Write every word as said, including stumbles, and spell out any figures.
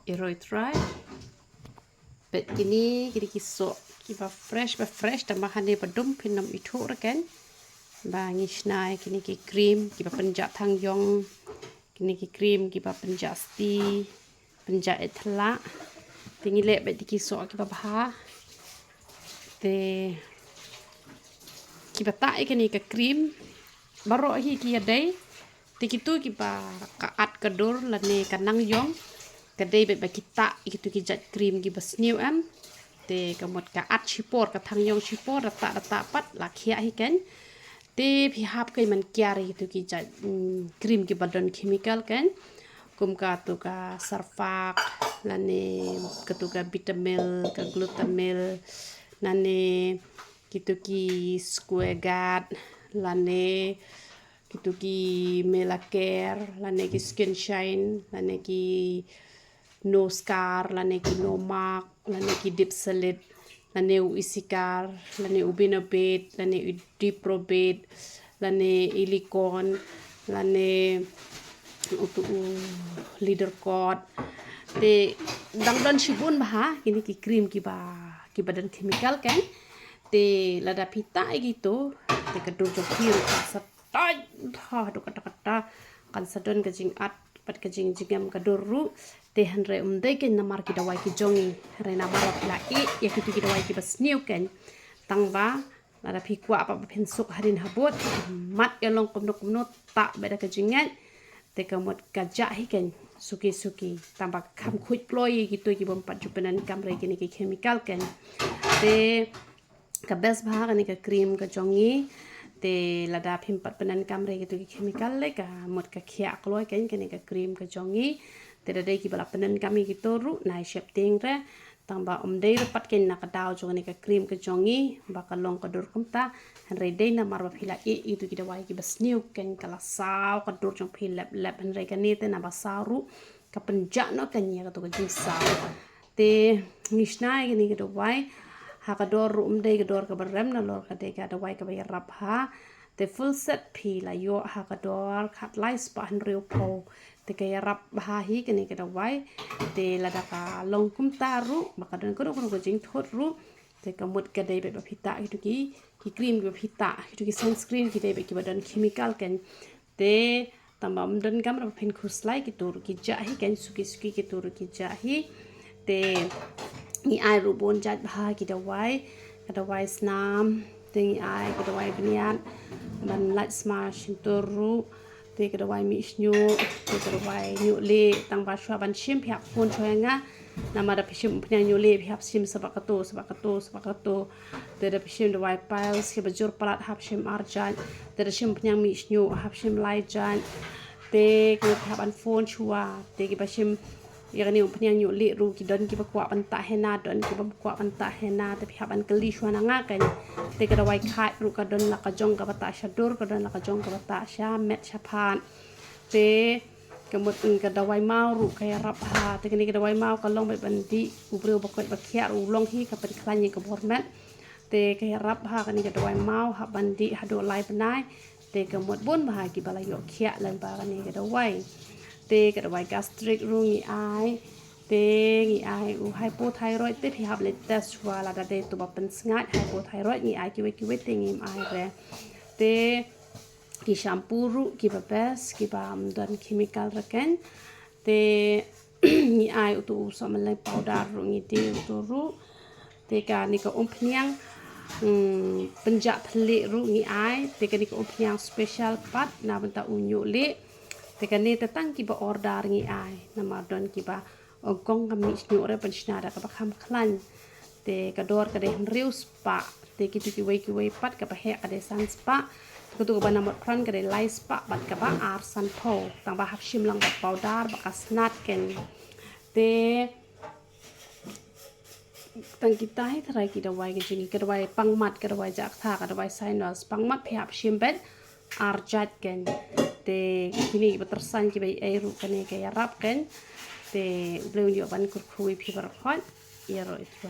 Ïaroh Trai. Bad kine, kine ki soh kiba fresh, ba fresh, tang ba hangne ba dum phin ym ithuh re ken. Ba ngi shna ïa kine ki cream kiba pynjah thang ïong, kine ki cream kiba pynjah sti, pynjah ïaid thlak. Te ngi leh bad ki soh kiba bha. Te kiba tah ïa kane ka cream baroh hi ki ïadei. Te kito kiba ka at ka dur lane ka nang ïong, ka dei bad ba ki tah ïa kito ki jait cream kiba sniew em. Te ka mut ka at shipor, ka thang ïong shipor, da tah da tah pat la khiah hi ken. Te phi hap ka man kiar ïa kito ki jait, mm, cream kiba don chemical ken. Kum kato ka Surfak, lane kato ka Betamil, ka Glutamil, lane kito ki Square Guard, lane kito ki Melacare, lane ki Skin Shine, lane ki No Scar, lane ki No Mark, lane ki Dipsalit, lane u Isikar, lane u Benabate, lane u Diprobate, lane Elicon, lane uto u Leadercott. Te dang don shibun bha kine ki cream kiba, kiba don chemical ken. Te lada phi tah ïa kito, te ka dur jong phi ruh kan sa tight bha haduh katta katta, kan sa don ka jingat bad ka jingjngem ka dur ruh. Te hynrei ym dei ken namar ki dawai ki jong ngi, hynrei namar ba phi la ïeh ïa kito ki dawai kiba sniew ken. Tang ba lada phi kwah pat ba phin suk hadien habud, mat ïa long kumno kumno, tah bad da ka jingngeit. Te ka mut ka jah hi ken suki suki, tang ba kham khuid ploi ïa kito ki bym pat ju pyndonkam re kine ki chemical ken. Te ka best bha kane ka cream ka jong ngi. Te lada phim pat pyndonkam re kito ki chemical, le ka mut ka khiah kloi ken kane ka cream ka jong ngi. Te da dei kiba la pyndonkam ïa kito ruh nai sheptieng re. Tang ba ym dei ruh pat ken na ka daw jong kane ka cream ka jong ngi ba ka long ka dur kumta. Hynrei dei namar ba phi la ïeh ïa kito ki dawai kiba sniew ken, ka la saw ka dur jong phi lep lep, hynrei kane te naba saw ruh ka pynjah noh ken ïa kato ka jingsaw. Te ngi shna ïa kane ka dawai ha ka dor ruh ym dei ka dor kaba rem, nalor ka dei ka dawai kaba ïarap bha. Te full set phi la ïoh ha ka dor khatlai spah hynriewphew. Te ka ïarap bha hi kane ka dawai. Te lada ka long kumta ruh ba ka don kano kano ka jingthut ruh, te ka mut ka dei bad ba phi tah kito ki, ki cream kiba phi tah, kito ki sunscreen ki dei bad kiba don chemical ken. Te tang ba ym donkam re ba phin khuslai, kito ruh ki jah hi ken, suki suki kito ruh ki jah hi. Te ngi ai ruh bun jait bha ki dawai, ka dawai snam, te ngi ai ka dawai bniat ban lait sma shyntur ruh, te ka dawai mih shñiuh, te ka dawai ñiuh lieh. Tang ba shuwa ban shim phi hap phone shuwa ïa nga. Namar da phi shim umphniang ñiuh lieh phi hap shim sa bad kato, sa bad kato, sa bad kato. Te da phi shim dawai piles kiba jur palat hap shim ar jait. Te da shim umphniang mih shñiuh hap shim lai jait. Te kiba phi hap ban phone shuwa. Te kiba shim ïa kane umphniang ñiuh lieh ruh ki don kiba kwah ban tah henna, don kiba ym kwah ban tah henna. Te phi hap ban kylli shuwa na nga ken. Te ka dawai khait ruh ka don la ka jong kaba tah sha dur, ka don la ka jong kaba tah sha met sha phad. Te ka mut, mm, ka dawai maw ruh ka ïarap bha. Te kane ka dawai maw ka long beit ban dih, u briew ba koit ba khiah ruh u long hi, ka pynkhlaiñ ïa ka bor met. Te ka ïarap bha kane ka dawai maw, hap ban dih haduh lai bnai. Te ka mut bun bha kiba la ïoh khiah lyngba kane ka dawai. Te ka dawai gastric ruh ngi ai. Te ngi ai u hypothyroid, te phi hap leit test shuwa lada dei to ba pynsngaid hypothyroid, ngi ai kiwei kiwei, te ngim ai re. Te ki shampoo ruh kiba best, kiba ym don chemical re ken. Te ngi ai uto u sohmylleng powder ruh, ngi die uto ruh. Te kane ka umphniang, mm, pynjah thylliej ruh ngi ai. Te kane ka umphniang special pat na bynta u ñiuh lieh. Te kane te tang kiba order ngi ai, namar don kiba ong kong ka mih shñiuh re pynshna da kaba kham khlaiñ. Te ka dor ka dei hynriew spah. Te kito kiwei kiwei pat kaba heh ka dei san spah. Te kato kaba na mut pran ka dei lai spah bad kaba ar sanphew. Tang ba hap shim lang bad powder ba ka snat ken. Te tang kita hi tharai ki dawai ka jong ngi, ka dawai pangmat, ka dawai jakhta, ka dawai sinus. Pangmat phi hap shim beit ar jait ken. Te kine kiba tyrsan kiba ei ruh kane ka ïarap ken. Te U Blei un ïoh ban kyrkhu ïa phi baroh khoit. Ïaroh ïa phi.